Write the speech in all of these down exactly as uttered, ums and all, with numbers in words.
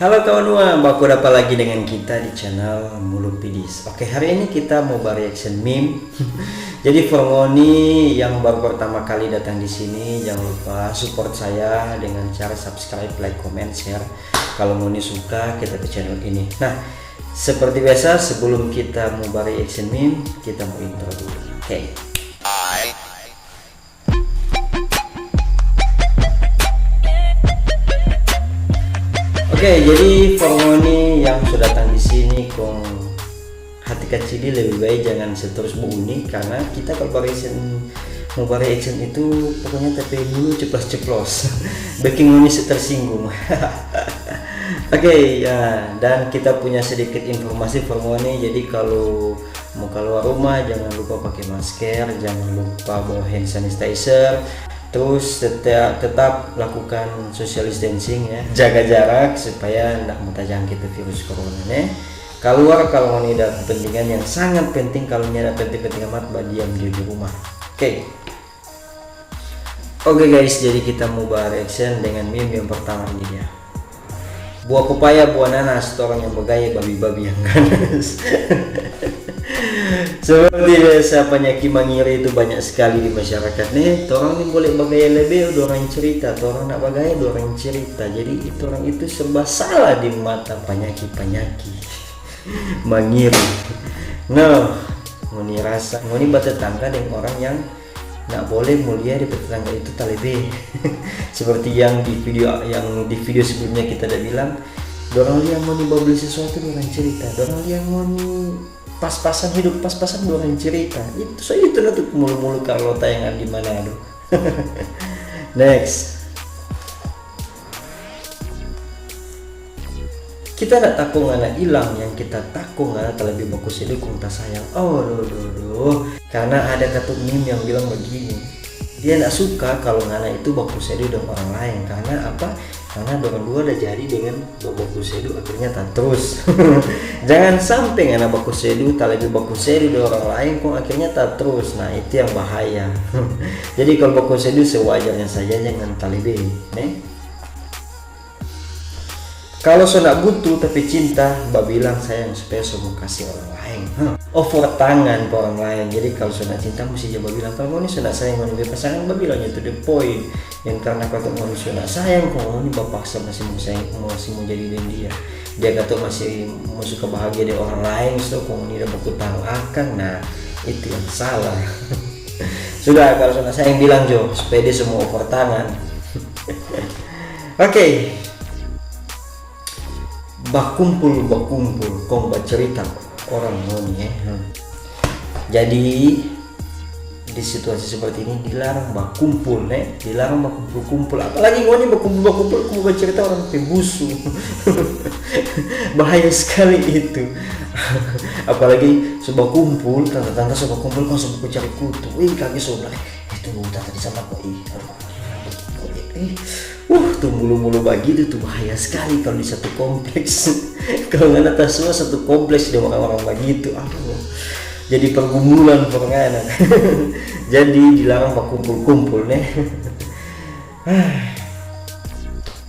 Halo kawan semua, baku dapa lagi dengan kita di channel Mulu Pidis. Oke, hari ini kita mau ba-reaction meme. Jadi for ngoni yang baru pertama kali datang di sini, jangan lupa support saya dengan cara subscribe, like, comment, share. Kalau ngoni suka kita pe channel ini. Nah, seperti biasa, sebelum kita mau ba-reaction meme, kita mau intro dulu. Oke. Oke, jadi for ngoni yang so datang di sini kong hati kacili, lebih baik jangan seterus bunyi, karena kita kalau ba-reaction, mau ba-reaction itu pokoknya tapi dulu ceplos-ceplos, bikin ngoni se-, tersinggung. Oke, ya, dan kita punya sedikit informasi for ngoni. Jadi kalau mau keluar rumah, jangan lupa pakai masker, jangan lupa bawa hand sanitizer, terus tetap, tetap lakukan social distancing ya, jaga jarak supaya ndak mau tajangkit tu virus corona ne. Keluar kalau ngoni ada kepentingan yang sangat penting, kalau nyanda penting-penting amat, badiam di rumah. Oke. Oke guys, jadi kita mau ba-reaction dengan meme yang pertama ini dia. Buah pepaya, buah nanas, torang yang bagaya babi-babi yang ganas. Seperti biasa, panyaki mangiri itu banyak sekali di masyarakat ne. Torang ni boleh bagaya lebe, dorang cerita. Torang nak bagaya, dorang cerita. Jadi, torang itu serba salah di mata panyaki-panyaki. Mangiri. No, ngoni rasa, ngoni batetangga deng orang yang nak boleh mulia di tetangga itu talebe. Seperti yang di video, yang di video sebelumnya kita ada bilang, dorang lia ngoni babeli sesuatu, dorang cerita. Dorang lia ngoni pas-pasan, hidup pas-pasan, dorang cerita. Itu so itu na tu mulu-mulu Carlota yang ada di Manado. Next. Kita ndak tako ngana ilang, yang kita tako ngana talebe baku sedu kong tasayang. Oh, duh, duh, duh. Karena ada katu meme yang bilang begini, dia ndak suka kalau ngana itu baku sedu deng orang lain. Karena apa? Karena dorang dua ada jadi dengan baku sedu, akhirnya tatrus. Jangan sampe ngana baku sedu, talebe baku sedu deng orang lain, kong akhirnya tatrus. Nah, itu yang bahaya. Jadi kalau baku sedu sewajarnya saja, jangan talebe, ne? Kalau so ndak butuh tapi cinta, babilang sayang supaya so mo kasi orang lain. Huh. Over tangan pa orang lain. Jadi kalau so ndak cinta, musti ja babilang. Kalau ngoni so ndak sayang ngoni pe pasangan, babilang ja to the point. Yang karena kata ngoni so ndak sayang, kong ngoni bapaksa masih mo sayang, masih mo jadi deng dia. Dia kata masih mo suka bahagia deng orang lain, so kong ngoni da baku tahan akang, nah itu yang salah. Sudah, kalau so ndak sayang bilang jo, supaya dia so mo over tangan. Oke. Bakumpul-bakumpul kong bacerita orang ngoni, eh. Hmm. Jadi, di situasi seperti ini dilarang bakumpul, ne? Dilarang bakumpul-kumpul. Apalagi ngoni bakumpul-bakumpul, kong bacerita orang pe busu. Bahaya sekali itu. Apalagi so bakumpul, tanta-tanta so bakumpul, kong so baku cari kutu. Wih, kage so bilang, "Eh, tunggu, tanta di sana kok, ih, aduh." Eh, uh, tu mulu-mulu bagitu tu bahaya skali kalu di satu kompleks. Kalu ngana tasua satu kompleks deng orang-orang bagitu, aduh, jadi pergumulan for ngana. Jadi dilarang bakumpul-kumpul, ne.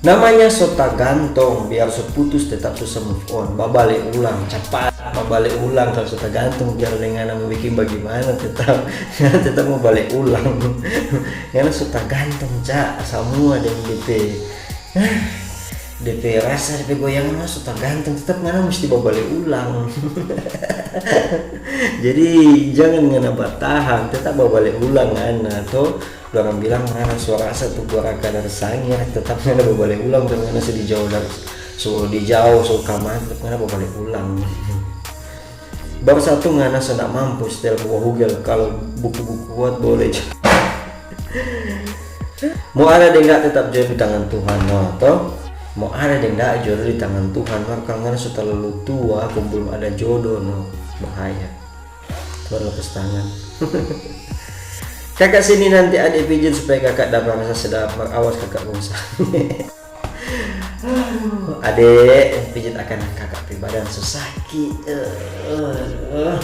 Namanya so tagantong, biar so putus tetap susah move on. Babale ulang, capat babale ulang kalu so tagantong, biar deng ngana mo biking bagimana tetap, tetap mo bale ulang. Ngana so tagantong, ca, samua deng depe, depe rasa, depe goyangan so tagantong, tetap ngana musti babale ulang. Jadi jangan ngana batahan, tetap babale ulang ngana, to. Dorang bilang ngana so rasa tu goraka dari sangir, tetap ngana babale ulang, dan ngana so dijau dari, so dijau, so kamar, tetap ngana babale ulang. Baru satu ngana so ndak mampu setel buah hugel, kalau buku-buku kuat boleh. Mo ada deng ndak tetap jodoh di tangan Tuhan, no, to? Mo ada deng ndak jodoh di tangan Tuhan, mar kalau ngana so terlalu tua, kong belum ada jodoh, no, bahaya. Baru lepas tangan. Kakak sini nanti adik pijit supaya kakak dapat rasa sedap. Mar awas kakak bosan. Aduh, adek pijit akan kakak pe badan so saki. Eh, eh, eh.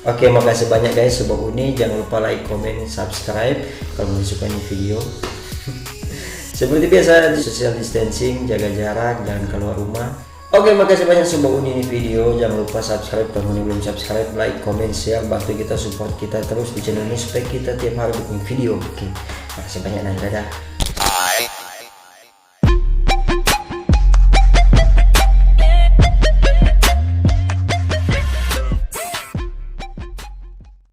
Oke, makasih banyak guys, sobat Uni. Jangan lupa like, comment, subscribe kalau ngoni suka ini video. Seperti biasa, social distancing, jaga jarak, jangan keluar rumah. Oke, makasih banyak sudah uni ini video. Jangan lupa subscribe kalau yang belum subscribe, like, comment, share, bantu kita, support kita terus di channel ini supaya kita tiap hari bikin video. Oke, makasih banyak dan dadah.